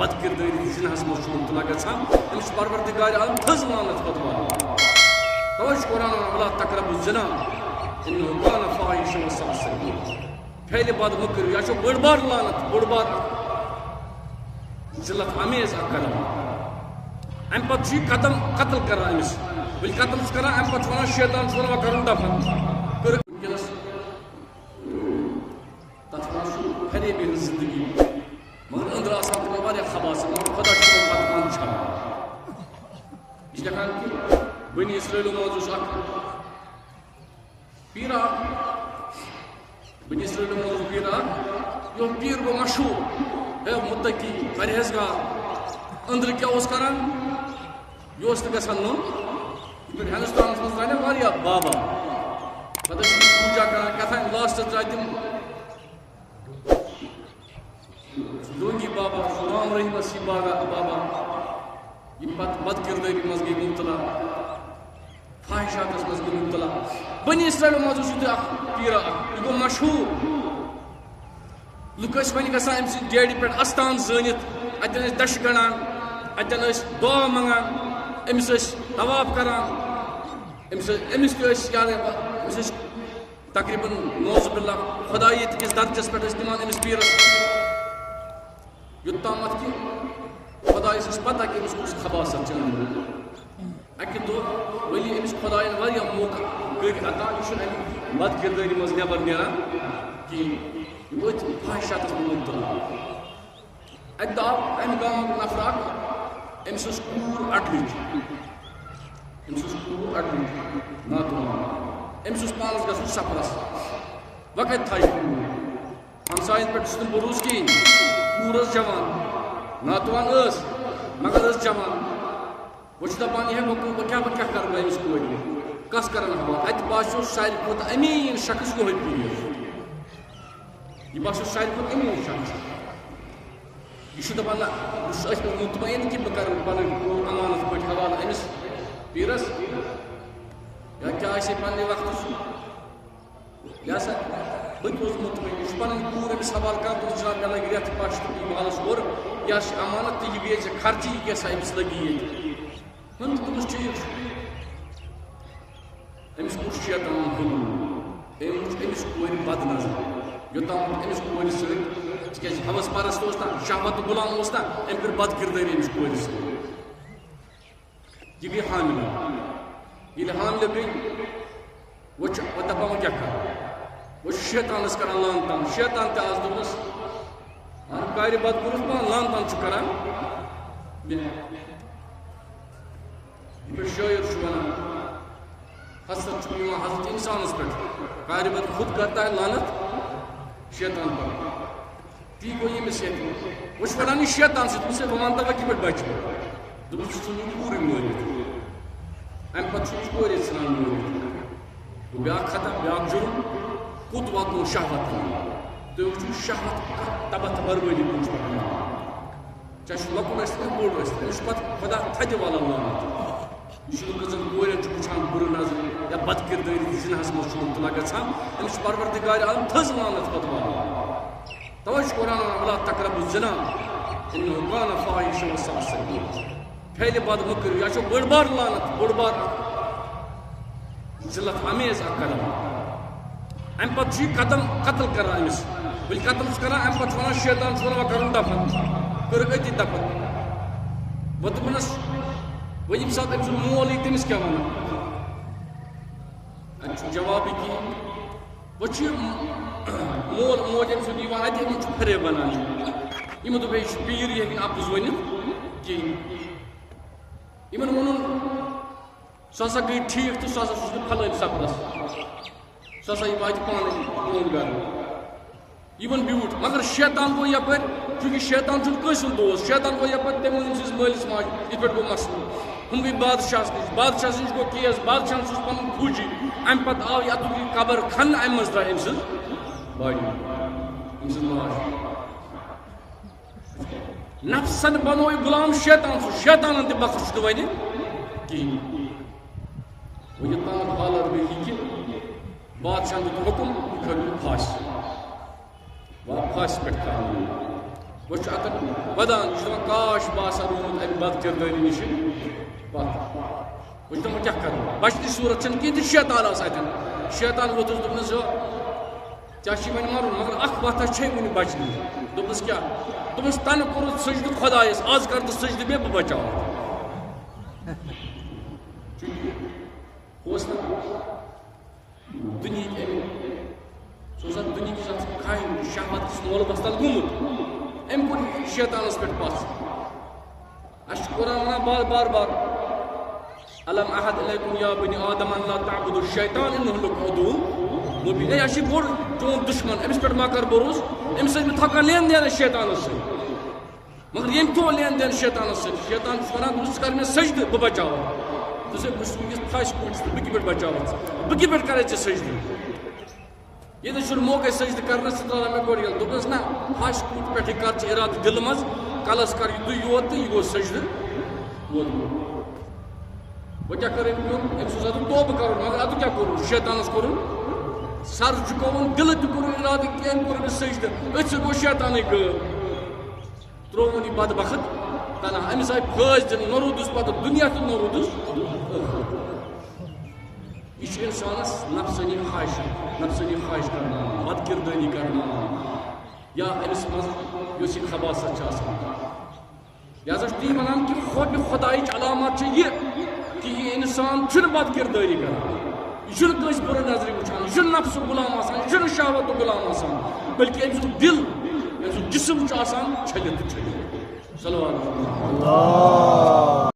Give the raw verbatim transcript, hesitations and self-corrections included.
بد کردٲری تہٕ زِناہَس منٛز چھُ مُبتلا گژھان، أمِس چھُ پروردگار عالم تھٔز لعنت پتہٕ واتان۔ توے چھُ قرآن وَنان، "ولا تقربوا الزنا انه كان فاحشة وساء سبيلا۔" پھیلہِ بد مہٕ کٔرِو، یہِ چھُ بٔڑ بار لعنت، بٔڑ بار ذلت آمیز اکھ قدم۔ اَمہِ پتہٕ چھُ یہِ قدم قتل کران أمِس، ییٚلہِ قتل چھُ کران، اَمہِ پتہٕ چھُ وَنان، شیطان چھُ وَنان، "وۄنۍ کَرُن دفن۔" کٔرٕکھ وٕنکیٚنَس تَتھ وَنان چھُ فریبی ہٕنٛز زندگی، مگر أنٛدرٕ آسان تِمن واریاہ خباثت، مگر خۄدا چھُ تِمن پتہٕ پَن چھَلان۔ یہِ چھِ لیکھان کہِ بنی اسرائیلو منٛز اوس اکھ پیٖرا اکھ، بنی اسرائیلو منٛز اوس پیٖرا اکھ، یہِ اوس پیٖر گوٚو مشہوٗر، ہے مُتقی، پرہیزگار۔ أنٛدرٕ کیٛاہ اوس کران؟ یہِ اوس نہٕ گژھان نوٚن۔ یِتھ پٲٹھۍ ہندوستانس منٛز درٛاے نہ واریاہ بابا، پتہٕ ٲسۍ تِم پوٗجا کران، کیٛاہ تام لاسٹس درٛاے تِم ڈونگی بابا، غلام رحیم اسی بابا، بابا، یِم پتہٕ بد کردٲری منٛز گٔے مُبتلا، فاحشاتس منٛز گٔے مُبتلا۔ بنی اسرائیل منٛز اوس یُتھُے اکھ پیٖرا اکھ، یہِ گوٚو مشہوٗر۔ لُکھ ٲسۍ وۄنۍ گژھان أمۍ سٕنٛدِ ڈیڈِ پٮ۪ٹھ استان زٲنِتھ، اتٮ۪ن ٲسۍ دَچھِ گنٛڈان، اتٮ۪ن ٲسۍ دُعا منٛگان، أمِس ٲسۍ طواف کران، أمِس ٲسۍ، أمِس تہِ ٲسۍ یاد، أمِس ٲسۍ تقریباً نعوذ باللہ خۄدایت کِس درجس پٮ۪ٹھ ٲسۍ نِوان أمِس پیٖرس، یوٚتامَتھ کہِ خۄدایَس ٲس پتہ کہِ أمِس کُس خباثت چھِ أنٛدرٕ۔ اَکہِ دۄہ ؤلی أمِس خۄدایَن واریاہ موقعہٕ کٔرۍ عطا، یہِ چھُنہٕ اَمہِ بد کردٲری منٛز نٮ۪بر نیران کِہیٖنۍ۔ یہِ وٲتۍ فاحشاتَس منٛز مُبتلا۔ اَکہِ دۄہ آو اَمہِ گامُک نفر اکھ، أمِس ٲس کوٗر اَڈلِچ، أمِس ٲس کوٗر اَڈلِچ، ناتوان۔ أمِس اوس پانَس گژھُن سفرَس، وۄنۍ کَتہِ تھایہِ کوٗر؟ ہمساین پٮ۪ٹھ چھُس نہٕ بروسہٕ کِہیٖنۍ۔ کوٗر ٲس جوان، ناتوان ٲس، مگر ٲس جوان۔ وۄنۍ چھُ دَپان، یہِ ہٮ۪کہٕ بہٕ، بہٕ کیٛاہ، بہٕ کیٛاہ کَرٕ بہٕ أمِس کورِ؟ کَس کَرَن حوالہٕ؟ اَتہِ باسیو ساروی کھۄتہٕ أمیٖن شخص یِہوٚے پیٖر۔ یہِ باسیو ساروی کھۄتہٕ أمیٖن شخص۔ یہِ چھُ دَپان، نہ، بہٕ چھُس أتھۍ پٮ۪ٹھ مطمعین کہِ بہٕ کَرٕ پَنٕنۍ کوٗر امانت پٲٹھۍ حوالہٕ أمِس پیٖرَس۔ یا کیٛاہ آسہِ ہے پنٛنہِ وقتہٕ سُہ۔ لہذا بہٕ تہِ اوسُس مطمئن، یہِ چھُ پنٕنۍ کوٗر أمِس حوالہٕ کران، دوٚپُس، "جناب، مےٚ لگہِ رٮ۪تھ پش تہٕ بہٕ یِمہٕ حالس اورٕ، یہِ حظ چھِ امانت تہٕ یہِ گٔیے ژےٚ خرچہٕ، یہِ کیٛاہ سا أمِس لگہِ ییٚتہِ؟" وۄنۍ دوٚپُس، "ٹھیٖک چھُ۔" أمِس کوٚر شیطان حُکُم، أمۍ وٕچھ أمِس کورِ بد نظر، یوٚتام أمِس کورِ سۭتۍ، تِکیٛازِ ہوس پرست اوس نا، شہوت غلام اوس نا، أمۍ کٔر بد کردٲری أمِس کورِ سۭتۍ۔ یہِ گٔے حاملہٕ۔ ییٚلہِ حاملہٕ گٔے، وۄنۍ چھُ، وۄنۍ دَپان، وۄنۍ کیٛاہ کَرو؟ وۄنۍ چھُ شیطانَس کَران لعنتان۔ شیطان تہِ آز دوٚپنَس، اَہَن، کارِ بد کوٚرُتھ پانہٕ، لعنتان چھُ کَران مےٚ۔ یہِ پٮ۪ٹھ شٲعر چھُ وَنان، حسد چھُ یِوان حضرت اِنسانَس پٮ۪ٹھ، کارِ بد خود کرتا ہے لعنت شیطان پر۔ تی گوٚو ییٚمِس ییٚتہِ۔ وۄنۍ چھُ وَنان یہِ شیطان سۭتۍ، دوٚپُس، ہے، بہٕ وَنہٕ تَوَے کِتھ پٲٹھۍ بَچہِ۔ دوٚپُس، ژٕ ژھُن یہِ کوٗرٕے مٲرِتھ۔ اَمہِ پَتہٕ چھُ أمِس کورے ژھٕنان مٲرِتھ۔ گوٚو بیٛاکھ خطا، بیٛاکھ جُرُم، کوٚت واتنوو شہوت۔ تُہۍ وٕچھِو، شہوت کَتھ تباہ تہٕ بربٲدی کُن چھُ پَکناوان۔ چاہے سُہ لۄکُٹ ٲسِن یا بوٚڑ ٲسِن، أمِس چھُ پَتہٕ خۄدا تھدِ والان لعنت۔ یہِ چھُ لُکَن زَن کورٮ۪ن چھُ وٕچھان بُرٕ نظرِ یا بد کردٲری تہٕ زِناہَس منٛز چھُ مُبتلا گژھان، أمِس چھُ پروردگار عالم تھٔز لعنت پَتہٕ والان۔ توے چھُ قرآن وَنان، "ولا تقربوا الزنا انه كان فاحشة وساء سبيلا۔" پھیلہِ بد مہٕ کٔرِو، یہِ چھُ بٔڑ بار لعنت، بٔڑ بار ذلت آمیز اکھ قدم۔ اَمہِ پتہٕ چھُ یہِ قدم قتل کران أمِس۔ ییٚلہِ قتل چھُ کران، اَمہِ پتہٕ چھُ وَنان، شیطان چھُ وَنان، "وۄنۍ کَرُن دفن۔" کٔرٕکھ أتی دفن۔ وۄنۍ دوٚپُنَس، وۄنۍ ییٚمہِ ساتہٕ أمۍ سُنٛد مول یی، تٔمِس کیٛاہ وَنو؟ اَتہِ چھُنہٕ جوابٕے کِہیٖنۍ۔ وۄنۍ چھُ یہِ مول موج أمۍ سُنٛد یِوان اَتہِ، یِمَن چھُ فریب بَنان۔ یِمو دوٚپ، "ہے، یہِ چھُ پیٖر، یہِ ہیٚکہِ نہٕ اَپُز ؤنِتھ کِہیٖنۍ۔" یِمَن ووٚنُن، "سُہ ہسا گٔے ٹھیٖک تہٕ سُہ ہسا چھُس بہٕ فلٲنۍ سفرس۔ سُہ ہسا یہِ واتہِ پانَے میون گرٕ۔" یِمن بیوٗٹھ، مگر شیطان گوٚو یپٲرۍ، چونکہ شیطان چھُنہٕ کٲنٛسہِ ہُنٛد دوست۔ شیطان گوٚو یپٲرۍ، تٔمۍ ووٚن أمۍ سٕنٛز مٲلِس ماجہِ، یِتھ پٲٹھۍ گوٚو مسلہٕ۔ ہُم گٔے بادشاہس نِش، بادشاہس نِش گوٚو کیس، بادشاہن سوٗز پنُن فوجی۔ اَمہِ پتہٕ آو یہِ اَتُک یہِ قبر کھننہٕ، اَمہِ منٛز درٛاے أمۍ سٕنٛز باڈی، أمۍ سٕنٛز لاش۔ نفسن بنوو یہِ غلام شیطان، سُہ شیطانن تہِ بخش نہٕ وۄنۍ کِہیٖنۍ۔ وۄنۍ یوٚتامَتھ حالت گٔے یہِ کہِ بادشاہن دیُت حُکُم، یہِ کھٲلِو پھاسہِ۔ وۄنۍ پھاسہِ پٮ۪ٹھ کھالو۔ وۄنۍ چھُ اَتَن وَدان، یہِ چھُ دَپان، کاش بہٕ آسہٕ ہا روٗدمُت اَمہِ بدکِردٲری نِش پَتھ۔ وۄنۍ چھُ دَپان، وۄنۍ کیٛاہ کَرٕ؟ بَچنٕچ صوٗرت چھَنہٕ کِہیٖنۍ، تہٕ شیطان آسہٕ اَتٮ۪ن۔ شیطان ووٚتھُس، دوٚپنَس، "یو، ژےٚ چھُے وۄنۍ مَرُن، مگر اَکھ وَتھا چھے وُنہِ بَچنٕچ۔" دوٚپنَس، "کیٛاہ؟" دوٚپنَس، "تَنہٕ کوٚرُتھ سجدٕ خۄدایَس، آز کَر تہٕ سجدٕ مےٚ، بہٕ بَچاوَتھ۔" چونکہ اوس نہٕ دُنیہٕکۍ أمۍ، سُہ اوس اَتھ دُنیہٕکِس اَتھ خواہِش، شہوت کِس مولوَس تَل گوٚمُت۔ أمۍ کوٚر شیطانَس پٮ۪ٹھ پَژھ۔ اَسہِ چھُ قرآن وَنان بار بار بار، "الم اعہد الیکم یا بنی آدم ان لا تعبدوا الشیطان انہ لکم عدو مبین۔" اے، اَسہِ چھُ بوٚڑ چون دُشمَن، أمِس پٮ۪ٹھ مہ کَر بروسہٕ، أمِس سۭتۍ مہ تھاو کانٛہہ لین دین شیطانَس سۭتۍ۔ مگر ییٚمۍ تھوٚو لین دین شیطانَس سۭتۍ۔ شیطان چھُس وَنان، "دوٚپُس، ژٕ کَر مےٚ سجدٕ، بہٕ بَچاوَتھ۔" دوٚپُس، "ہے، بہٕ چھُس وٕنکیٚس پھَش کوٗنٛٹھِس تہٕ بہٕ کِتھ پٲٹھۍ بَچاوَتھ ژٕ؟ بہٕ کِتھ پٲٹھۍ کَرَے ژےٚ سجدٕ؟ ییٚتہِ چھُنہٕ موقعے سجدٕ کَرنَس، ژٕ ترٛاو مےٚ گۄڈٕ یَلہٕ۔" دوٚپنَس، "نہ، پھَش کوٗنٛٹھ پٮ۪ٹھٕے کَر ژٕ اِرادٕ دِلہٕ منٛز، کَلَس کَر یہِ تُہۍ یوت تہٕ یہِ گوٚو سجدٕ ووتمُت۔" وۄنۍ کیٛاہ کٔر أمۍ کٲم؟ أمِس اوس اَدٕ توبہٕ کَرُن، مگر اَدٕ کیٛاہ کوٚرُن؟ شیطانَس کوٚرُن سَر جُکووُن، دِلہٕ تہِ کوٚرُن اِرادٕ، کینٛہہ کوٚر أمِس سجدٕ، أتھۍ سۭتۍ گوٚو شیطانٕے غٲب۔ ترٛووُن یہِ بدبخت تنہا۔ أمِس آیہِ پھٲسۍ دِنہٕ، نہ روٗدُس پتہٕ دُنیا تہٕ نہ روٗدُس ٲخرت۔ یہِ چھُ اِنسانَس نفسٲنی خواہش، نفسٲنی خواہش کرناوان، بد کردٲری کرناوان، یا أمِس منٛز یۄس یہِ خباثت چھِ آسان۔ لہذا چھُ تی وَنان کہِ خوفِ خۄدایِچ علامت چھِ یہِ کہِ یہِ اِنسان چھُنہٕ بد کردٲری کران، یہِ چھُنہٕ کٲنٛسہِ بُرٕ نظرِ وٕچھان، یہِ چھُنہٕ نفسُک غلام آسان، یہِ چھُنہٕ شہوتُک غلام آسان، بلکہِ أمۍ سُنٛد دِل، أمۍ سُنٛد جسم چھُ آسان چھٔلِتھ، چھٔلِتھ۔ صلوات۔